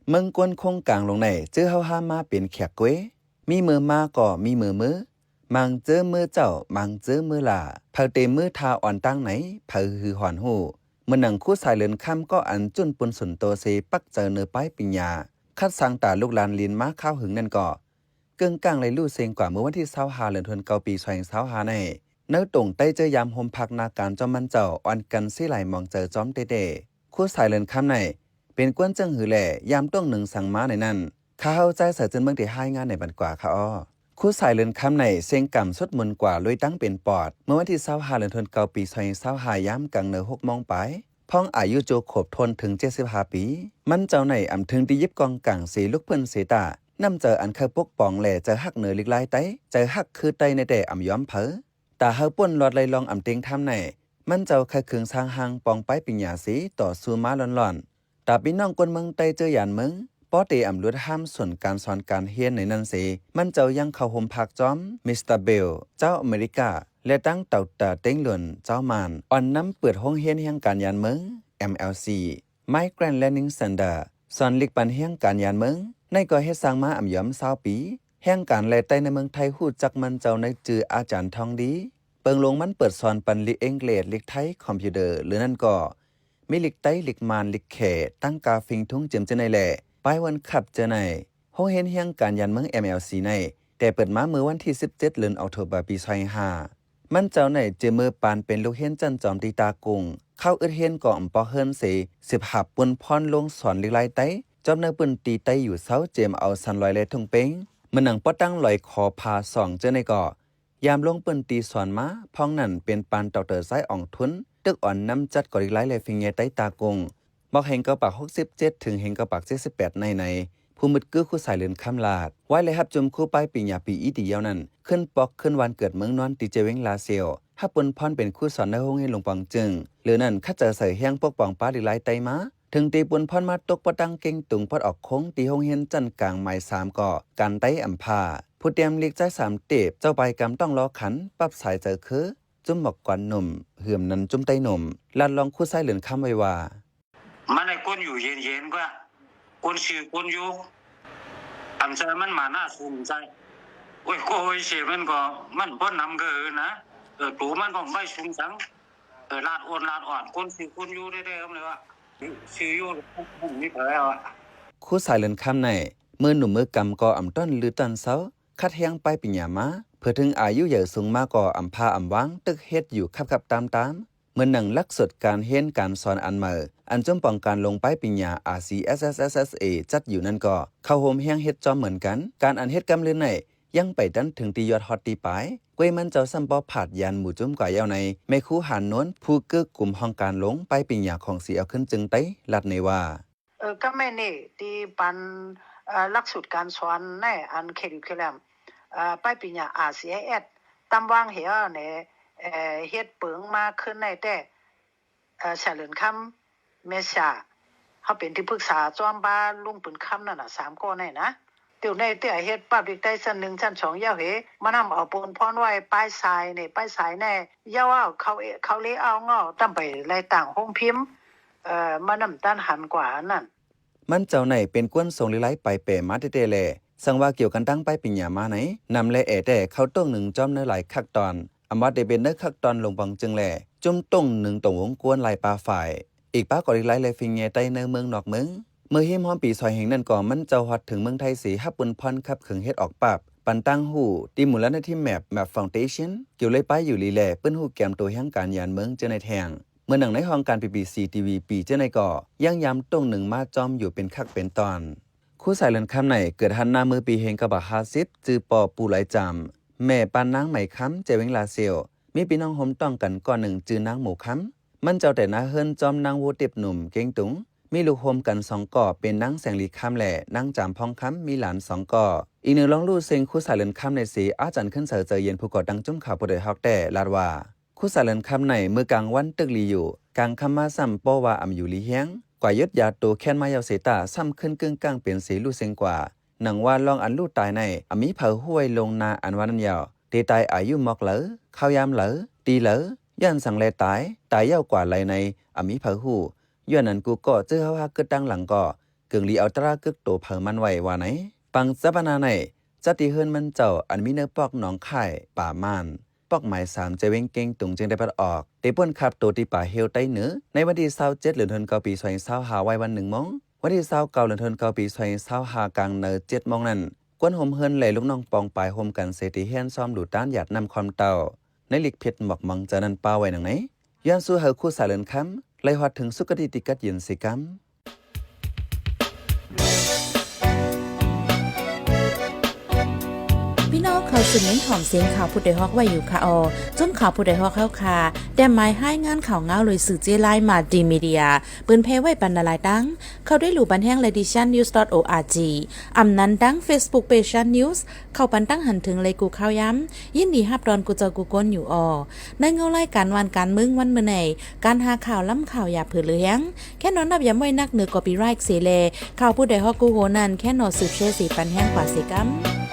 ເມືອງກວນຄົງກາງຫຼົງໃນ ຈື່ເຮົາຫາມາເປັນແຂກເກວຍ ມີເມີມາກໍມີເມີເມີ ມາງເຈີເມີເຈົ້າ ມາງເຈີເມີຫຼ້າ ໃຜເຕເມີທ່າອ່ອນຕາງໃນ ໃຜຫືຮອນຮູ້. ເໝືອນໜັງຄູສາຍເລີນຄຳ ກໍອັນຈຸນປຸນສຸນໂຕເຊ ປັກໃຈເນີປ້າຍປິງຍາ ຄັດສ້າງຕາລູກຫຼານຫຼິ້ນມາຄາວຫຶງນັ້ນກໍ ເກິ່ງກ້າງໄດ້ຮູ້ເສັງກວ່າເມື່ອວັນທີຊາວຫ້າ ເດືອນເກົ້າ ປີສອງພັນຊາວຫ້າໃນ ໃນຕົງໃຕ້ເຈີຍາມໂຮມພັກນາການຈອມມັນເຈົ້າ ອ່ອນກັນເສຫຼາຍມອງເຈີຈອມເຕ້ໆ. ຄູສາຍເລີນຄຳໃນ ເປັນກວນຈັ່ງຫືແລ ຍາມຕົງໜຶ່ງສັງມາໃນນັ້ນ ຂ້າເຮົາ ຈ່າຍສາຍຈືນເມືອງ ໄດ້ຮາຍງານໃນບັນກວາ ຄະອໍ. ຄູສາຍເລີນຄຳໃນ ເສັງກຳສຸດມົນກວ່າລຸຍຕັງເປັນປອດ ເມື່ອວັນທີຊາວຫ້າ ເດືອນເກົ້າ ປີສອງພັນຊາວຫ້າ ຍາມກາງເນີ ຫົກໂມງປາຍ ພອງອາຍຸໂຈຄົບທົນເຖິງເຈັດສິບຫ້າປີ. ມັນເຈົ້າໃນອຳເຖິງໄດ້ຢິບກອງກາງເສລຸກເພິ່ນເສຕາ ນ້ຳໃຈອັນເຄີຍປົກປ້ອງ ແລະ ໃຈຮັກເໜີລິກລາຍໃຕ້ ໃຈຮັກຄືໃຕ້ໃນແຕ່ອຳຍອມເຜີ. ຕາເຮົາປົ້ນລອດໄລ່ລອງອຳເຕັງທຳໃນ ມັນເຈົ້າໄຂ່ຂຶງສ້າງຮ່າງປອງປ້າຍປິງຍາເສ ຕໍ່ສູ້ມາລ້ອນໆ. ຕາພີ່ນ້ອງຄົນເມືອງໃຕ້ເຈີຢານເມືອງ ປໍເຕອຳລຸດຫ້າມສູນການສອນການຮຽນໃນນັ້ນເສ ມັນເຈົ້າຍັງເຂົ້າໂຮມພັກຈອມ ມິສເຕີ ເບວ ເຈົ້າອາເມລິກາ ແລະ ທັງ ດຣ ເຕັງລຸນ ເຈົ້າມານ ອ່ອນນຳເປີດໂຮງຮຽນແຮງການຢານເມືອງ ເອັມແອລຊີ Migrant Learning Center ສອນລິກປັນແຮງການຢານເມືອງ ໃນກໍເຮັດສ້າງມາອຳຍອມຊາວປີ. ແຮງການແລໃຕ້ໃນເມືອງໄທຮູ້ຈັກມັນເຈົ້າໃນຈື່ອາຈານທອງດີ ເປິງລົງມັນເປີດສອນປັນລິກອັງເກດ ລິກໄທ ຄອມພິວເຕີ ຫຼືນັ້ນກໍມີລິກໄຕ້ ລິກມານ ລິກແຂ ຕັ້ງກາ ຟິງ ທຸງ ຈິມ ເຈົ້າໃນແລ ປາຍວັນຄັບເຈົ້າໃນ. ໂຮງຮຽນແຮງການຢານເມືອງ ເອັມແອລຊີ ໃນ ແຕ່ເປີດມາເມື່ອວັນທີສິບເຈັດ ເດືອນອອກໂທບາ ປີສອງພັນຊາວຫ້າ ມັນເຈົ້າໃນ ເຈາະມືປານເປັນລູກຮຽນຊັ້ນຈອມທີ່ຕາກຸງ ຄາວອຶດຮຽນກໍອຳປອກເຮືອນເສ ສືບຫາບປຸນພອນລົງສອນລິກລາຍໃຕ້ ຈອບໃນພື້ນທີ່ໃຕ້ຢູ່ເຊົາ ເຈມເອົາສັນລອຍ ແລ ທຸງເປັງ ເໝືອນໜັງປໍຕັງ ລອຍ ຂໍ ຜາ ສອງ ເຈົ້າໃນກໍ ຍາມລົງພື້ນທີ່ສອນມາ ພອງນັ້ນເປັນປານ ດຣ ຊາຍ ອອງທຸນ ຕຶກອ່ອນນຳຈັດກໍລິກລາຍ ແລ ຟິງແຍໃຕ້ຕາກຸງ ໝອກແຫ່ງເກົ້າປາກຫົກສິບເຈັດ ເຖິງແຫ່ງເກົ້າປາກເຈັດສິບແປດ ໃນໃນ ຜູ້ມືດກືຄູສາຍເລີນຄຳລາດ ວາຍໄດ້ຮັບຈຸມຄູປ້າຍປິງຍາປີອີດີຍາວນັ້ນ ຂຶ້ນປອກຄືນບ້ານເກີດເມືອງນອນ ທີ່ເຈວຽງລາຊຽວ ຮັບປຸນພອນເປັນຄູສອນໃນໂຮງຮຽນຫຼວງປອງຈຶງ ຫຼືນັ້ນ ຄັດຈະໃສ່ແຮງປົກປ້ອງປາລິກລາຍໃຕ້ມາ ເຖິງຕີປຸນພອນມາຕົກປະຕັງເກັ່ງຕຸງປອດອອກຄົງ ທີ່ໂຮງຮຽນຊັ້ນກາງໝາຍສາມກໍ ການໄຕ້ອຳພາ ຜູ້ຕຽມລິກໃຈສາມເຕບ ເຈົ້າປາຍກຳຕ້ອງລໍຂັນ ປັບສາຍໃຈຄື ຈຸ້ມໝອກກອນໜຸ່ມ ເຫືອມນັ້ນຈຸ້ມໄຕ້ໜຸ່ມ ລາດລອງຄູຊາຍເລີນຄຳໄວ້ວ່າ ມັນໃຫ້ຄົນຢູ່ເຢັນໆກວ່າ ຄົນຊື່ຄົນຢູ່ ອັນໃຈມັນມາໜ້າສູງໃຈ ໂອ້ຍ ໂກໂອ້ຍເສ ມັນກໍ ມັນບໍ່ນຳເກີນນະ ເອີ ໂຕມັນກໍໄວ້ສູງສັງ ເອີ ລາດໂອນລາດອ່ອນ ຄົນຊື່ຄົນຢູ່ແທ້ໆ ກໍເລີຍວ່າ ຊື່ຢູ່ ມີໃຜແລ້ວອະ. ຄູສາຍເລີນຄຳໃນ ມື້ໜຸ່ມມື້ກຳກໍອຳຕ້ອນລືຕອນເຊົ້າ ຄັດແຮງປ້າຍປິງຍາມາ ເພື່ອເຖິງອາຍຸໃຫຍ່ສູງມາກໍອຳພາອຳວາງ ຕຶກເຮັດຢູ່ຂັບໆຕາມໆ ເໝືອນໜັງຫຼັກສູດການຮຽນການສອນອັນໃໝ່ ອັນຈຸ້ມປອງການລົງປ້າຍປິງຍາ ອາຊີ ເອສເອສເອສເອ ຈັດຢູ່ນັ້ນກໍ ເຂົ້າໂຮມແຮງເຮັດຈອມເໝືອນກັນ ການອັນເຮັດກຳລືນໃນ ຍັງໄປທັນເຖິງທີ່ຍອດຮອດທີ່ປາຍ ກວຍມັນເຈົ້າຊ້ຳບໍ່ພາດ ຢ້ານໝູຈຸ້ມກວ່າຍາວໃນ ແມ່ຄູຫານໂນນ ຜູ້ກື້ກຸມຫ້ອງການລົງປ້າຍປິງຍາຂອງ ຊີແອວ ຂຶ້ນຈຶ່ງໄຕ້ ລັດໃນວ່າ ເອີ ກໍແມ່ນນີ້ ທີ່ປັນ ເອີ ຫຼັກສູດການສອນໃນອັນ curriculum ເອີ ປາຍປິງຍາ ອາຊີໄອເອສ ຕາມວາງເຫວໃນ ເອີ ເຮັດເປິງມາຄືນໃນແຕ່ ເອີ ສາເຫຼີນຄຳ ແມ່ຊາ ເຮົາເປັນທີ່ປຶກສາຈອມບາລຸງປືນຄຳນັ້ນນະ ສາມກໍໃນນະ ຕິວໃນເຕຍເຮັດປາບລິກໄຕຊັ້ນໜຶ່ງ ຊັ້ນສອງ ຢາວເຫ ມານຳເອົາປົນພອນໄວ້ປາຍສາຍນີ້ ປາຍສາຍແນ່ ຢາວເອົາ ເຂົາ ເຂົາເລເອົາເງາຕຳໄປໄລ່ຕ່າງໂຮງພິມ ເອີ ມານຳຕ້ານຫັນກວ່ານັ້ນ. ມັນເຈົ້າໃນເປັນກວນສົ່ງລິກລາຍປາຍແປມາແຕ່ແຕ່ແລ ສັງວ່າກ່ຽວກັນຕັ້ງປາຍປິງຍາມາໃນ ນຳແລແອແຕ່ເຂົ້າຕົງໜຶ່ງຈອມໃນຫຼາຍຄັກຕອນ ອຳວ່າແຕ່ເປັນໃນຄັກຕອນຫຼວງປອງຈຶ່ງແລ ຈຸ້ມຕົງໜຶ່ງຕົງວົງກວນລາຍປ່າຝ້າຍ ອີກປາກໍລິກລາຍແລຟິງແຍໃຕ້ໃນເມືອງນອກເມືອງ ເມື່ອຮີມຮອມປີຊອຍແຫ່ງນັ້ນກໍມັນເຈົ້າຮອດເຖິງເມືອງໄທເສ ຮັບປຸນພອນຂັບເຄື່ອງເຮັດອອກປັບ ປັນຕ່າງຮູ້ ທີ່ມູນລະນິທິແມັບ ແມັບ ຟາວເດເຊິນ ກ່ຽວເລີຍປາຍຢູ່ລີແລ ເປັນຮູ້ແກມໂຕແຮງການຢານເມືອງເຈົ້າໃນແທ່ງ ເມື່ອໜັງໃນຫ້ອງການ ບີບີຊີ ທີວີ ປີເຈົ້າໃນກໍ ຍັງຍາມຕົງໜຶ່ງມາຈອມຢູ່ເປັນຄັກເປັນຕອນ. ຄູສາຍເລີນຄຳໃນ ເກີດຮັນນາເມື່ອປີເຮງເກົ້າປາກຫ້າສິບ ຈື່ປໍປູ່ຫຼາຍຈຳ ແມ່ປ້ານນາງໄໝຄຳ ແຈວຽງລາຊຽວ ມີພີ່ນ້ອງໂຮມຕ້ອງກັນກ້ອນໜຶ່ງ ຈື່ນາງໝູຄຳ ມັນເຈົ້າແຕ່ນາເຮືອນຈອມນາງໂວເຕັບໜຸ່ມເກັ່ງຕຸງ ມີລູກໂຮມກັນສອງກໍ ເປັນນາງແສງລີຄຳ ແລະ ນາງຈາມພອງຄຳ ມີຫຼານສອງກໍ. ອີກໜຶ່ງລອງຮູ້ເສັງຄູສາຍເລີນຄຳໃນເສ ອາຈານຂຶ້ນເສີ ເຈີເຢັນ ຜູ້ກໍ່ຕັ້ງຈຸ້ມຂ່າວຜູ້ໂດຍຮອກແຕ້ ລາດວ່າ ຄູສາຍເລີນຄຳໃນ ມື້ກາງວັນຕຶກດີຢູ່ ກາງຄ່ຳມາຊ້ຳປໍວ່າອຳຢູ່ລີຮຽງ ກວ່າຢຸດຢາໂຕແຄ້ນມາຍາວເສຕາ ຊ້ຳຂຶ້ນກຶ້ງກ້າງເປັນເສ ຮູ້ເສັງກວ່າ ໜັງວ່າລອງອັນລູກຕາຍໃນ ອຳມີໃຜຮູ້ໄວ້ລ່ວງໜ້າ ອັນວ່ານັ້ນຍາວ ເຕຕາຍອາຍຸໝອກເລີ ຄາວຍາມເລີ ຕີເລີ ຍ້ອນສັງແລຕາຍ ຕາຍຍາວກວ່າໄລໃນ ອຳມີໃຜຮູ້ ຍ້ອນນັ້ນກູກໍຈື່ເຮົາຫາກຶດຕັ້ງຫຼັງກໍ ເກີງລີເອົາຕະລາກຶກໂຕເຜົາມັນໄວ້ວ່າໃນ. ປາງສັບປະນາໃນ ຈັດທີ່ເຮືອນມັນເຈົ້າ ອັນມີໃນປອກໜອງຄ້າຍ, ປ່າມານ, ປອກໝາຍສາມ ແຂວງວຽງເກັງ ຕົງຈຽງໃຕ້ປານອອກ ໄດ້ປ້ນຄາບໂຕທີ່ປ່າເຮວໃຕ້ເໜືອ ໃນວັນທີຊາວເຈັດ ເດືອນເດືອນເກົ້າ ປີສອງພັນຊາວຫ້າ ໄວ້ວັນໜຶ່ງໂມງ. ວັນທີຊາວເກົ້າ ເດືອນເດືອນເກົ້າ ປີສອງພັນຊາວຫ້າ ກາງນາວເຈັດໂມງນັ້ນ ກວນໂຮມເຮືອນ ແລະ ລູກນ້ອງປອງປາຍໂຮມກັນເສຍທີ່ເຮືອນຊອມດູຕານຢາດນ້ຳຄອມເຕົ້າ ໃນລິກເພັດໝອກໝອງເຈົ້ານັ້ນ ປ່າໄວ້ໜັງໃນ. ຍ້ອນສູ້ໃຫ້ຄູ່ສາເລີນຄຳ ໄຫຼຮອດເຖິງສຸຄະຕິທີ່ກັດເຢັນເສຍກຳ. ພີ່ນ້ອງເຂົ້າສູ່ເມັນຫອມສຽງຂ່າວຜູ້ດອຍຮອກໄວ້ຢູ່ຄະອໍ. ຈຸ້ມຂ່າວຜູ້ດອຍຮອກເຮົາຄະ ແຕ້ມໝາຍຮາຍງານຂ່າວງາວໂດຍສື່ເຈ້ລາຍ Multimedia ເປີນແຜ່ໄວ້ປັນຫຼາຍໆຕັ້ງ. ເຂົ້າດ້ວຍລູກບັນແຮງ Ladies Shan News dot org ອຳນັ້ນ ທາງ Facebook Page Shan News ເຂົ້າປັນຕັ້ງຫັນເຖິງໄລກູ່ຂ່າວຍາມ ຍິນດີຮັບຕ້ອນກູ່ເຈົ້າກູ່ຄົນຢູ່ອໍ. ໃນເງົາລາຍການບ້ານການເມືອງວັນມື້ໃນ ການຫາຂ່າວລ້ຳຂ່າວຢ່າເຜີເຫຼືອແຮງ ແຄ່ນອນນັບຢາມໄວ້ນັກເໜືອ copyright ເສແລ ຂ່າວຜູ້ດອຍຮອກກູ່ໂຮນັ້ນ ແຄ່ນອນສືບແຊເສປັນແຮງກວ່າເສກຳ.